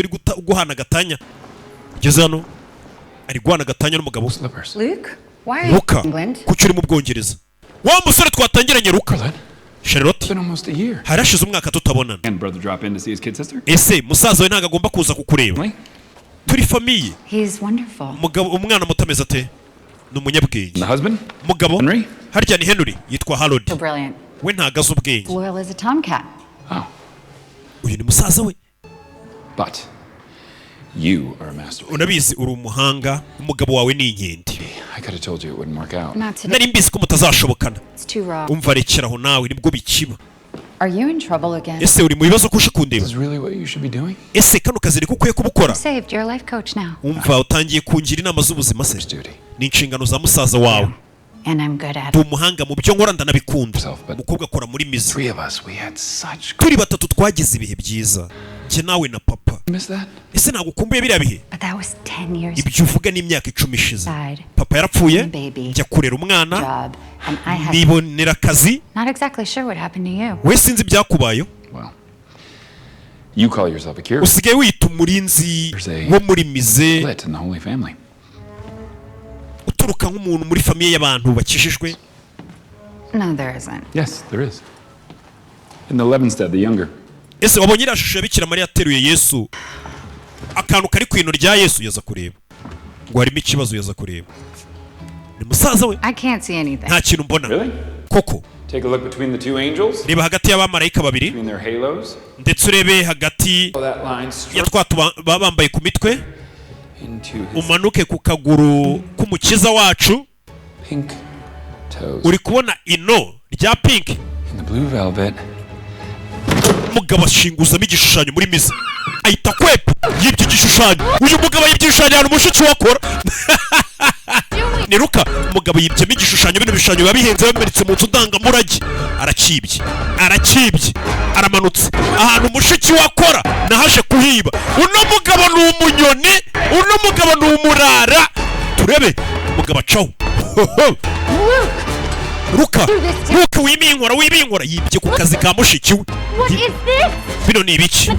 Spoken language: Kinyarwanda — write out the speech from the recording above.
turi guhana agatanya. Ugeze hano ari guhana agatanya n'umugabo we. Slippers. Luke, why are you Luka, in England? kuki uri mu Bwongereza? Wa musore twatangiranye, Luka. Charlotte, Charlotte. it's been almost a year. Hari hashize umwaka tutabonana. And brother drop in to see his kid sister? Ese musaza we ntabwo agomba kuza kukureba? Really? Turi famille. He's wonderful. Umugabo, umwana muto ameze ate? Ni umunyabwenge. The husband? Umugabo? Henry? Harya ni Henry? Yitwa Harold. So brilliant. We ntago azi ubwenge. Loyal as a tomcat. Oh. Uyu ni musaza we. But you are a master. Unabizi, uri umuhanga. Umugabo wawe ni inkende. I could have told you it wouldn't work out. Not today. Nari mbizi ko mutazashobokana. It's too raw. Umva, rekeraho nawe, nibwo bikiba. Are you in trouble again? Ese uri mu bibazo ko uje kundeba? This is really what you should be doing? Ese kano kazi niko ukwiye kubukora? Saved. You're a life coach now. Umva, utangiye kungira inama z'ubuzima se? Duty. Ni inshingano za musaza wawe. And I'm good at Ndi it. umuhanga mu byo nkora, ndanabikunda. Yourself, Umukobwa akora muri musée. Three of us, we had such. Turi batatu twagize ibihe byiza, njye nawe na papa. Miss that? Ese ntabwo ukumbuye biriya bihe? But that was 10 years Ibyo uvuga ni imyaka 10 ishize. Died. Papa yarapfuye, Baby. njya kurera umwana, Job. And I had nibonera akazi. not exactly sure what happened to you. We sinzi ibyakubayeho. Well, you call yourself a curator. Usigaye wiyita umurinzi wo muri musée. Split in the Holy Family. Uturuka nk'umuntu muri famille y'abantu bakijijwe. No, there isn't. Yes, there is. In the Levenstead, the younger. Ese wabonye iriya shusho ya Bikira Mariya ateruye Yesu, akantu kari ku ino rya Yesu? Yaza kureba ngo harimo ikibazo, yaza kureba ni musaza we. I can't see anything. Nta kintu mbona. Really? Koko? Take a look between the two angels, Reba hagati y'abamarayika babiri, between their halos. ndetse urebe hagati Follow that line ya straight twa baba bambaye ku mitwe, into his umanuke ku kaguru k'Umukiza wacu. pink toes. Uri kubona ino rya pink? In the blue velvet. Umugabo ashinguzamo igishushanyo muri musée, ahita kwepa. Yibye igishushanyo. Uyu mugabo yibye igishushanyo ahantu mushiki we akora. Ni Ruka. Umugabo yibyemo igishushanyo. Bino bishushanyo biba bihenze, bimanitse mu nzu ndangamurage. Arakibye, arakibye, aramanutse ahantu mushiki we akora, nahaje kuhiba. Uno mugabo ni umunyoni, uno mugabo ni umurara. Turebe, umugabo acaho. Ruka, Ruka, wiminkora, wiminkora! Yibye ku kazi ka mushiki we. What is this? Bino ni ibiki? The